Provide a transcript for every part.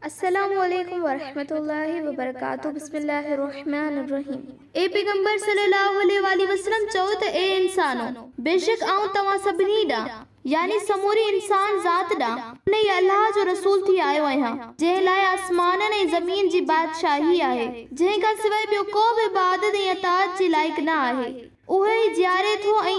السلام عليڪم ورحمة الله وبرڪاته بسم الله الرحمن الرحيم اي پيغمبر صلي الله عليه واٰله وسلم چئو ته اي انسانو! بيشڪ آئون توهان سڀني ڏانهن، يعني سموري انسان ذات ڏانهن، انهيء الله جو رسول ٿي آيو آهيان، جنهن لاء آسمانن ۽ زمين جي بادشاهي آهي، جنهن کان سواء ٻيو ڪو به عبادت ۽ اطاعت جي لائق نه آهي. اهو ئي جياري ٿو ۽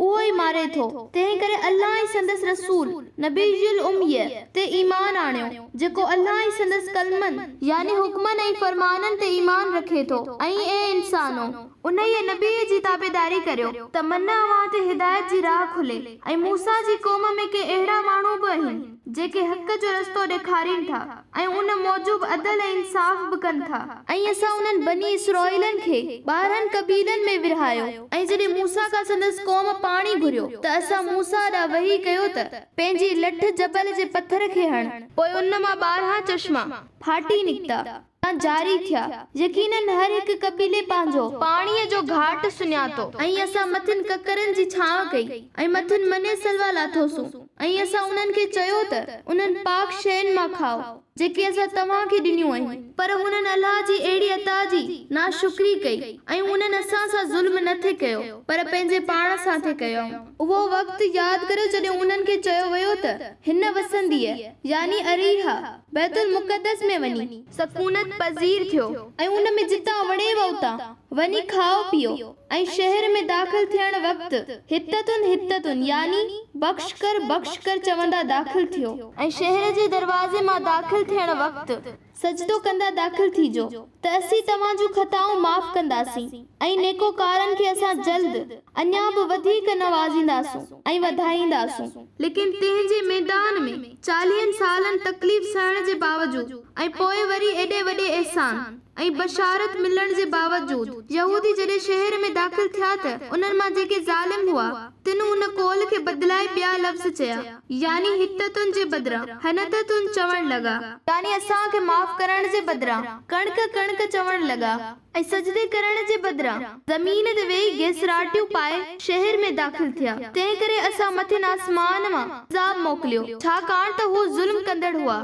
اهو ئي ماري ٿو، تنهنڪري الله ۽ سندس رسول، نبي الاميء، تي ايمان آڻيو، جيڪو الله ۽ سندس ڪلمن، يعني حڪمن ۽ فرمانن، تي ايمان رکي ٿو ۽ اي انسانو! انهيء نبيء جي تابعداري ڪريو، ته من اوهان تي هدايت جي راهه کلي ۽ موسيٰ جي قوم ۾ ڪي اهڙا ماڻهو به اهن، جيڪي حق جو رستو ڏيکارين ٿا ۽ ان موجب عدل ۽ انصاف به ڪن ٿا. ۽ اسان انهن بني اسرائيلن کي 12 قبيلن ۾ ورهايو، ۽ جڏهن موسيٰ کان سندس قوم پاڻي گهريو، ته اسان موسيٰ ڏانهن وحي ڪيو ته، پنهنجي لٺ جبل جي پٿر کي هڻ، پوء ان مان 12 چشما ڦاٽي نڪتا يا جاري ٿيا، يقيناً هر هڪ قبيلي پنهنجو، پاڻيء جو، گهاٽ سڃاتو. ۽ اسان مٿن ڪڪرن جي ڇانو ڪئي، ۽ مٿن من سلويٰ لاٿوسون. ۽ اسان انهن کي چيو ته، انهن پاڪ شين مان کائو، جيڪي اسان توهان کي ڏنيون آهن. پر هنن الله جي اهڙي عطا جي ناشڪري ڪئي، ۽ انهن اسان سان ظلم نه ٿي ڪيو، پر پنهنجي پاڻ سان ٿي ڪيائون. اهو وقت ياد ڪريو جڏهن انهن کي چيو ويو ته، هن وسنديء، يعني اريحا، بيت المقدس، ۾ وڃي، سڪونت پذير ٿيو، ۽ ان ۾ جتان وڻيو اتان، وڃي کائو پيئو. ۽ شهر ۾ داخل ٿيڻ وقت حطة حطة يعني بخش ڪر بخش ڪر چوندا داخل ٿيو. ۽ شهر جي دروازي مان داخل ٿيڻ وقت سجدو ڪندا داخل ٿيجو ته اسين توهان جون خطائون معاف ڪنداسين ۽ نيڪوڪارن کي اسان جلد اڃا به وڌيڪ نوازينداسون ۽ وڌائينداسون. ليڪن تنهن جي ميدان ۾ چاليهن سالن تڪليف سهڻ جي باوجود ۽ پوء وري ايڏي وڏي احسان ۽ بشارت ملڻ جي باوجود، يهودي جڏهن شهر ۾ داخل ٿيا ته انهن مان جيڪي ظالم هئا، تن ان قول کي بدلائي ٻيا لفظ چيا، يعني حطة جي بدران حنطة چوڻ لڳا. يعني اسان کي معاف ڪرڻ جي بدران ڪڻڪ ڪڻڪ چوڻ لڳا ۽ سجدي ڪرڻ جي بدران زمين تي ويهي گيسراٽيون پائي شهر ۾ داخل ٿيا، تنهنڪري اسان مٿين آسمان مان عذاب موڪليو، ڇاڪاڻ ته هو ظلم ڪندڙ هئا.